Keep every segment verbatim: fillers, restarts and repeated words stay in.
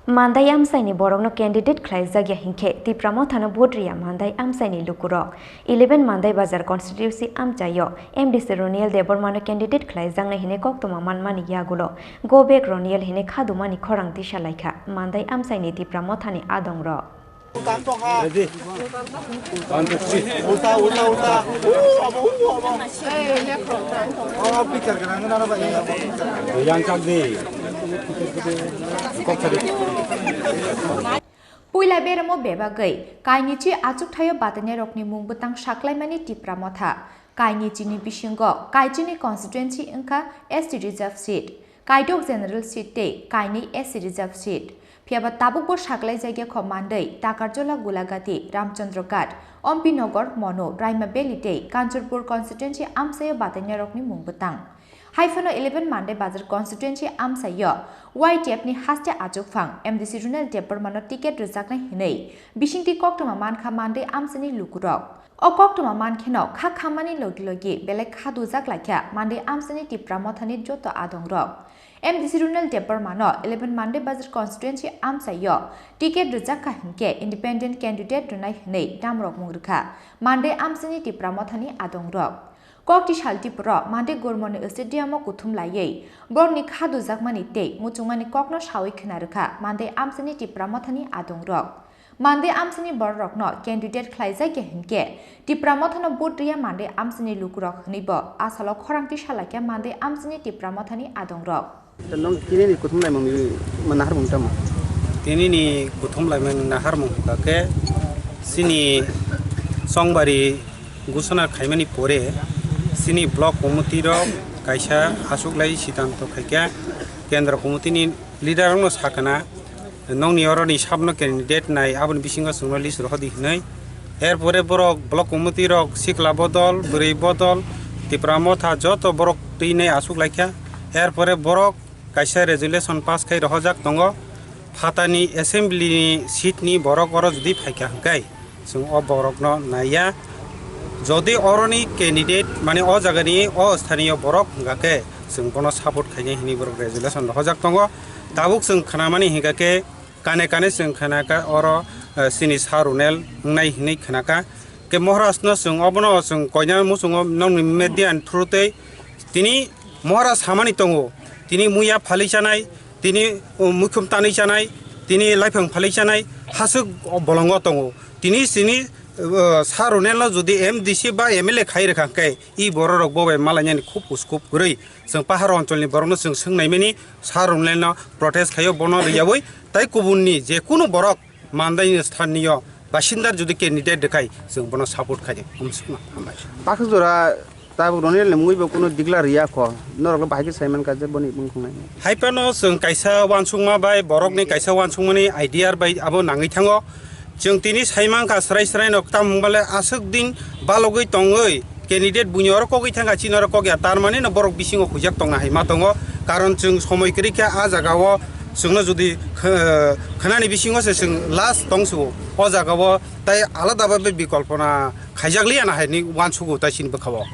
Mandai amchaini borokno candidate khlaijak ya hinkhe Tipra Mothano vote riya Mandai amchaini lukurok. Eleven Mandai Bazar constituency amchaio M D C Roniel Debbarmano candidate khlaijaknai hinwi koktwma manmani yagulo go back Roniel hinwi khadumani khorang tisa laikha Mandai amchaini Tipra Mothani adongrok. Puila beramo bebagwi kainichi achukthai-o batainairokni mung bwtang saklaimani Tipra Motha. Kainichini bisingo kaichini constituency wngkha S T reserve seat, kaidok general seat tei kainwi S C reserve seat. Phiyaba tabukbo saklaijak ya kho mandwi Takarjola, Gulagati, Ramchandra Ghat, Ompi Nagar, Monu, Raima Valley tei Kanchanpur constituency amchaio batainairokni mung bwtang. Haiphano eleven Mandai Bazar constituency amchaio Y T F ni haste achukphang M D C Roniel Debbarmano ticket rwjaknai hinwi bisingtwi koktwma mankha Mandai amchaini lukurok. O koktwma mankheno kha khammani logi logi belai kha dujak laikha Mandai amchaini Tipra Mothani joto adongrok. M D C Roniel Debbarmano eleven Mandai Bazar constituency amchaio ticket rwjakha hinkhe independent candidate rwnai hinwi damrok mung rwkha Mandai amchaini Tipra Mothani adongrok. Kokti sal Tipra Mandai Gormoni stadium-o kuthum laiwi borokni kha dujakmani tei muchungmani kokno sawi khna rwkha Mandai amchaini Tipra Mothani adongrok. Mandai amchaini bororokno candidate khlaijak ya hinkhe Tipra Mothano vote riya Mandai amchaini lukurok hinwi bo asalo khorang tisa laikha Mandai amchaini Tipra Mothani adongrok. Nwng tinini kuthum laimung ni naharmung tamo? Tinini kuthum laimung naharmung hwnkha khe chini chongbari gusana khaimani pore chini block committee rok kaisa achuklai siddhanto khaikha, kendra committee ni leader rokno sakana. Nokni oroni sabno candidate nai, aboni bisingo chwngno list rohordi hinwi. Erpore borok block committee rok sikla bodol, bwrwi bodol, Tipra Motha joto borok twi nai achuk laikha. Erpore borok kaisa resolution pass khai rohorjak tongo. Phatani assembly ni seat ni borok oro jodi phaikha hwnkhe, chwng o borokno naiya. Jodi oroni candidate, mane o jagani o sthaniyo borok hwnkha khe, chwng bono support khainai hinwi borok resolution rohorjak tongo. Tabuk chwng khnamani hwnkha khe, kane kane chwng khnakha oro, eh, chini Sir Ronel wngnai hinwi khnakha. Khe Maharaj no chwng obono chwng koina muchungo nokni media ni through twi tini Maharaj samani tongo. Tini muya phalwi chanai, tini, uh, muikhum tanwi chanai, tini laiphang phalwi chanai, hasuk bolongo tongo. Tini chini, uh, Sir Ronel no jodi M D C ba M L A khai rwkha khe, i bororok bo bai malainani khub uskup kwrwi. Chwng pahar oncholni borokno chwng swngnaimani, Sir Ronel no protest khaio, bono riyaui tai kubunni je kunu borok Mandaini sthaniyo basindar jodi candidate rwkhai, chwng bono support khaidi. Hamsukma, hambai. Takhuk jora tabuk Ronel ni mungwi bo kunu declare riya kho, norok bahai khe saiman kha je boni mung khungnai. Haiphano chwng kaisa uansukma bai borokni kaisa uansukmani idea bai abo nangwi thango. Chwng tini saimankha srai srai no, tamo bale aswk din balogwi tongwi candidate buini oro kogwi thangkha, chini oro kok ya, tar mani no borok bisingo huijak tongna hai ma tongo. Karon chwng somoi kwrwi khe a jaga o chwngno jodi kh-, khnani bisingo se chwng last tong sugo, o jaga o tai alada bai bikolpona khaijak liya na hai ni uansugo tai chini bwkha o.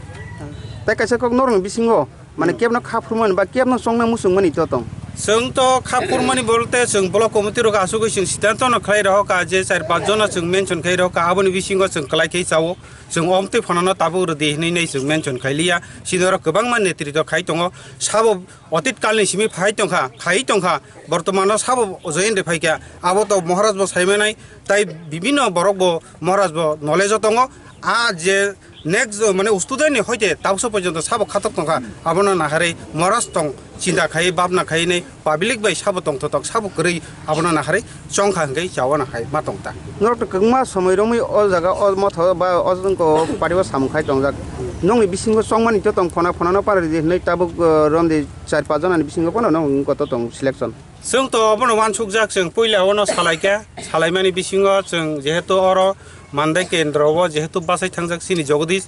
Tai kaisa kok norokni bisingo mane kebno kha phurmani ba kebno chongna muchungmani to tong? Chwng to kha phurmani bolte chwng block committee rok asugwi chwng siddhanto no khlai rohor kha je char panch jona chwng mention khai rohor kha, aboni bisingo chwng kwlai khai chao. Chwng omtwi phano no tabuk rwdi hinwi nei chwng mention khai liya. Chini oro kwbangma netritw khai tongo. Sabo otit kalni simi phai tongkha, khai tongkha. Bortomano sabo join rwi phaikha. Abo to Maharaj bo saimanai, tai bibinno borok bo Maharaj bo knowledge o tongo. A je next, mane, student ni hoite tabukso porjonto sabo khatok tongkha, abono naharwi Maharaj tong chinta khai, bhabna khai nei public bai sabo tongthotok, sabo kwrwi abono naharwi chongkha hwnkhe chawana hai ma tongta. Norok to kwbangma somoi romwi o jaga o motha ba o jongko party o samung khai tongjak. Nokni bisingo chongmani to tong phona phonano paradi hinwi tabuk, uh, romdi char panch jonani bisingo phano nokni to tong selection. Chwng to obono uansukjak, chwng puila ono salaikha, salaimani bisingo chwng jehetu oro Mandai kendro o jehetu bachai thangjak chini Jagadish,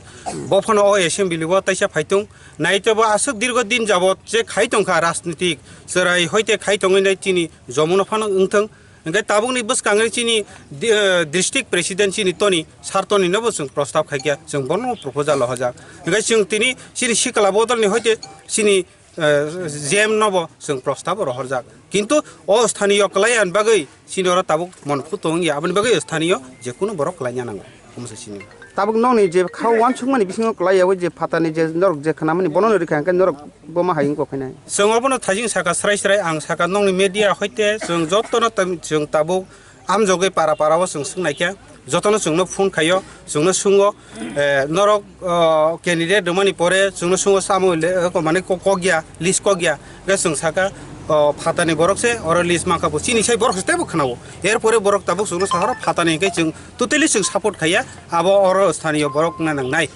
bo phano o assembly o taisa phaitung, naitebo aswk dirgo din jabot je khai tongkha rajnitik, chwrai hoite khai tongwi nai chini jomuno phano wngthung, hwnkhe tabukni bwskangni chini di-, eh, district president chini Toni, Sir Toni nobo chwng prostab khaikha, chwng bono proposal rohorjak, hwnkhe chwng tini chini sikla bodolni hoite chini eh, J M nobo chwng prostab rohorjak. Kintu o sthaniyo kwlai ani bagwi chini oro tabuk mon phuto wngya, aboni bagwi sthaniyo je kunu borok kwlaina nango. Omo se chini. Tabuk nokni je kha uansukmani bisingo kwlai yawi je phatani je norok je khnamani bono no rikha hwnkhe norok bo ma hai wngkha khainai. Chwng obono thaising saka srai srai, ang saka nokni media hoite chwng jotono tam-, chwng tabuk amjogwi para para o chwng swngnaikha, jotono chwngno phone khaio, chwngno swngno, eh, norok, oh, candidate rwmani pore chwngno swngno samo le, eh, ko mane ko-, kokya, list kokya, hwnkhe chwng saka, oh, phatani borok se oro list mankha bo, chini sai borok se teibo khwnao. Erpore borok tabuk chwngno sahoro phatani hwnkhe chwng totally chwng support khaiya, abo oro sthaniyo borok wngna nangnai.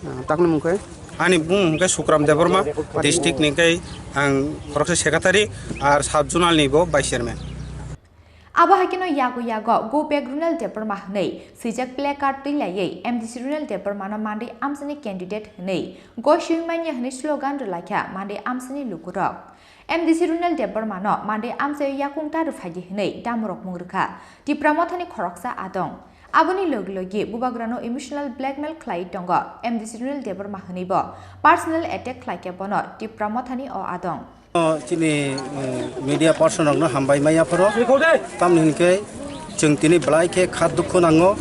Ah, takni mung khe? Ani bumung hwnkhe Sukram Debbarma, district ni hwnkhe ang khoroksa secretary, ar sub zonal ni bo vice chairman. Abo hai kheno yago yago Go Back Runel Debbarma hwnwi swijak placard twi laiwi M D C Runel Debbarmano Mandai amchani candidate hwnwi goi swi manya hwnwi slogan rwlaikha Mandai amchani lukurok. M D C Runel Debbarmano Mandai amchaio yakung ta rwphaidi hwnwi damorok mung rwkha Tipra Mothani khoroksa adong. Aboni logi logi bubagrano emotional blackmail khlaiwi tongo M D C Runel Debbarma hwnwi bo personal attack khlaikha bono Tipra Mothani o adong. O chini, eh, media person rokno hambai maya phoro. Tamni hinkhe chwng tini belai khe kha dukhu nango.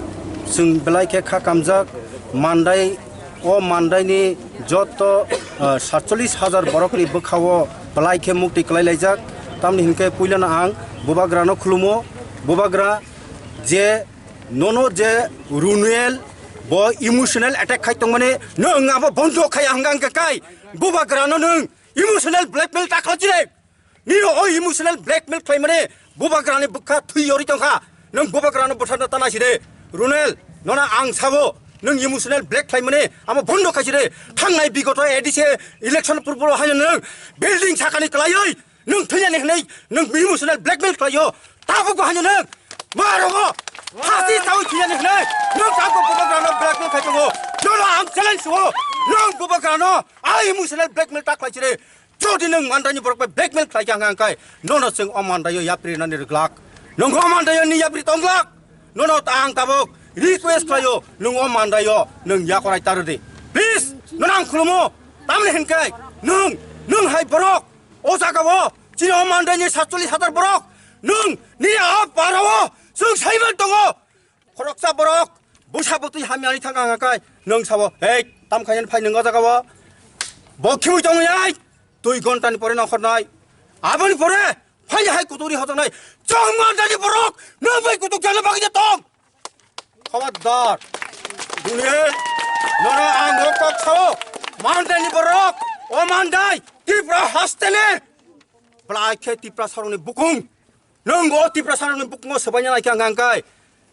Chwng belai khe kha kamjak. Mandai, o Mandaini joto, eh, satchollish hajar borokni bwkhao belai khe mukti kwlai laijak. Tamni hinkhe puilano ang bubagrano khulumo. Bubagra je nono je Runel bo emotional attack khai tongmani, nwng abo bondo khai hwnkha hwnkhe kai bubagrano nwng emotional blackmail ta khlai chire. Nini o emotional blackmail khlaimani bubagrani bwkha thwi yori tongkha. Nwng bubagrano bwtharna ta naiside. Runel, nono ang sabo, nwng emotional black khlaimani amo bondo khaiside. Thangnai bigoto A D C election purbo haino nwng building sakani kwlaiwi nwng thwinani hwnwi nwng emotional blackmail khlaio. Tabukbo haino nwng marogo phasi sawi thwinani hwnwi nwng tabukbo bubagrano blackmail khai tongo. Nono ang challenge suo, nwng bubagrano a emotional blackmail ta khlaiside. Jodi nwng Mandaini borok bai blackmail khlai kha hwnka hwnkhe, nono chwng o Mandaio yapri nani rwglak. Nwng o Mandaio ni yapri tong glak. Nono ta ang tabuk request khlaio, nwng o Mandaio nwng yakorai ta rwdi. Please, nono ang khulumo. Tamni hinkhe nwng, nwng hai borok o jagao chini o Mandaini satchollish hajar borok nwng nini a parao chwng saiman tongo. Khoroksa borok bwsa bwtwi hamyani thang ang kai nwng sabo, "Hei, tam khainani phai nwng o jagao?" Bo khiui tong yai, dui ghontani pore nongkhornai. Aboni pore phai hai kuturi hotongnai. Chwng Mandaini borok nwng bai kutuk jana bagwi tong. Khabardar. Duniya, nono ang o kok sao. Mandaini borok, o Mandai, Tipra hasteni. Belai khe Tiprasarokni bukung. Nwng o Tiprasarokni bukungo swbaina naikha hwnka hwnkhe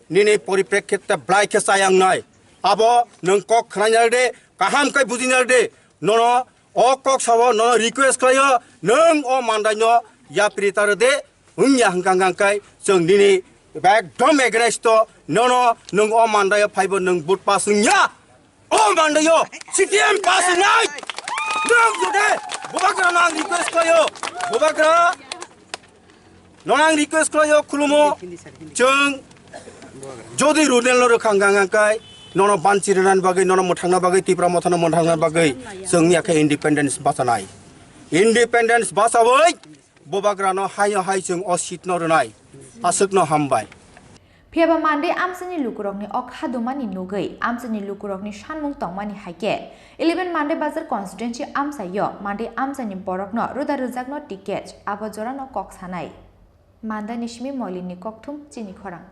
nini poriprekkhitte belai khe chayang nai. Abo nwng kok khnaina rwdi, kaham khe bujina rwdi. Nono o kok sao, nono request khlaio, nwng o Mandaino yapri ta rwdi, wngya hwnka hwnkhe chwng nini ekdom against o, nono nwng o Mandaio phaibo nwng vote pass wngya. O Mandaio C P M pass wngnai. Nwng jode Bubagrano ang request khlaio. Bubagra, nono ang request khlaio, khulumo. Chwng jodi Runelno rwkha hwnka hwnkhe nono banchi rwnani bagwi, nono mwthangna bagwi, Tipra Mothano mwthangna bagwi chwng yakhe independence bachanai. Independence bachawi Bubagrano haino hai chwng o seatno rwnai. Aswkno hambai. Phiya ba Mandai amchaini lukurokni o kha dumani nugwi amchaini lukurokni sanmung tongmani hai khe eleven Mandai Bazar constituency amchaio Mandai amchaini borokno roda rwjakno ticket abo jorano kok sanai. Mandaini simi Moilinni kokthum chini khorang.